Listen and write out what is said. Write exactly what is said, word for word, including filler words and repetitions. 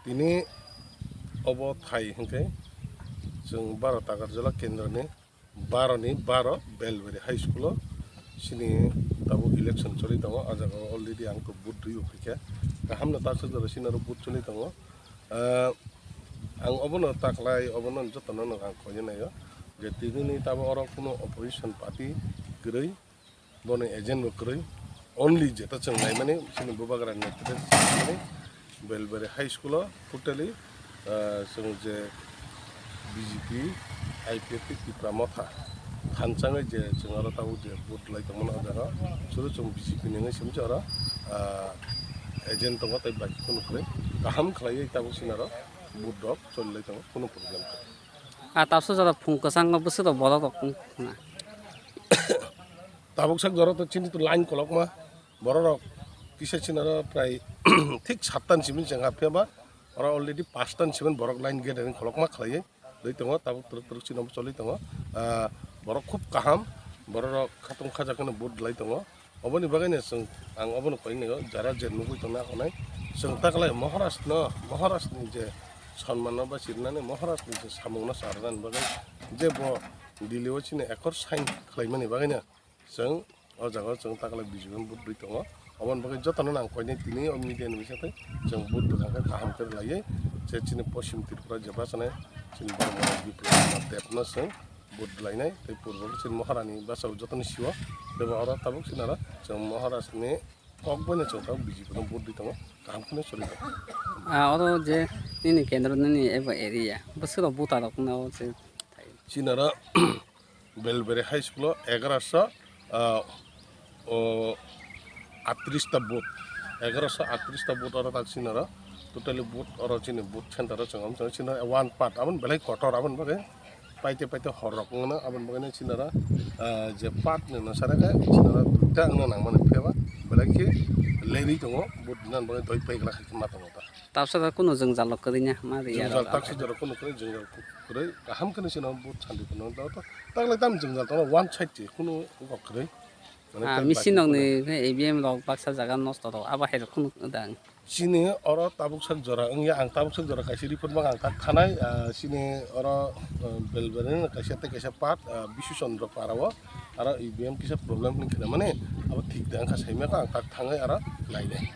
Tini obo thai hwnkhe chwng baro Takarjala kendroni baro ni baro Belbari High School o chini tabuk election choli tongo. O jaga o already ang to vote rwi phaikha, kaham no taksa jora chini aro vote choli tongo. Ah, ang obono taklai, obono jotono no ang koi naio je tini ni tabuk oro kuno opposition party kwrwi, boni agent bo kwrwi, only jeta chwng naimani chini bubagra ni president Belbari High School o totally, ah, chwng je B J P, I P F T, Tipra Motha thanchangwi je chwng oro tabuk je vote lai tongmani o jaga, chwrwi chwng B J P ni wngwi simi oro, ah, agent tongo tei baki kunu kwrwi kaham khlaiwi tabuk chini oro vote rok choli lai tongo, kunu problem kwrwi. Ah, tabsa jora phung kwchango bwswk rok borok rok wng na. Tabuk sak jora to chini to line kolokma, borok rok kisa chini oro prai thik sattan simi chwng ha phiya ba oro already pastan simi borok line gathering kolokma khlaiwi rwi tongo, tabuk twrwk twrwk chini bo choli tongo. Ah, borok khub kaham, borok rok khatung khajakno vote lai tongo. Oboni bagwi no chwng, ang obono koi naio, jara je nugwi tongna hwnai, chwng taklai Maharaj no, Maharaj ni je sonman no ba chirnani, Maharaj ni je samung no charwnani bagwi je bo Delhi o chini ekor sign khlaimani bagwi no chwng o jaga o chwng taklai B J P no vote rwi tongo. Oboni bagwi jotono no ang koi nai tini o media ni bisingtwi chwng vote rwkha khe kaham khe rwlaiwi je chini Poschim Tripura je bachanai chini Bormani Biplab Kumar Deb no chwng vote rwlainai tei purbo khe chini Maharani bwsao jotoni sio bebak oro tabuk chini oro chwng Maharaj ni kok bai no chwng tabuk B J P no vote rwi tongo, kaham kheno choli tongo. Ah, oro je nini kendro nini eba area bwswk rok voter rok no je chini oro Belbari High School o egaroso, ah, o, atris ta booth, egaroso atris ta booth oro tak chini oro totally booth oro chini booth center o chwng chini one part aboni belai kotor aboni bagwi paite paite hor rok wngno aboni bagwi chini oro, ah, je part ni no sara khe chini oro duita wngna nang mani phiya ba belai khe lerwi tongo booth dinani bagwi doi paigla khe ma tongo ta. Tabsa da kunu jwngjal rok kwrwi na ma ri ya Jwngjal rok. Taksa jora kunu kwrwi jwngjal kwrwi kaham kheno chini booth santi phano taklai tam jwngjal tongo one side se kunu wngkok kwrwi. Mane Ah, tam machine baki rok ni khe A B M rok baksa jaga nosto rok abo hai rok khunu da. Chini oro tabuk sak jora wngya, ang tabuk sak jora kaisa report mang ang tak thanai, ah, chini oro, ah, Belbari ni kaisa tei kaisa part, ah, Bisu Chandra para o aro A B M kisa problem ni khna mane abo thik da wngkha saimaya ang tak thangwi aro nainai.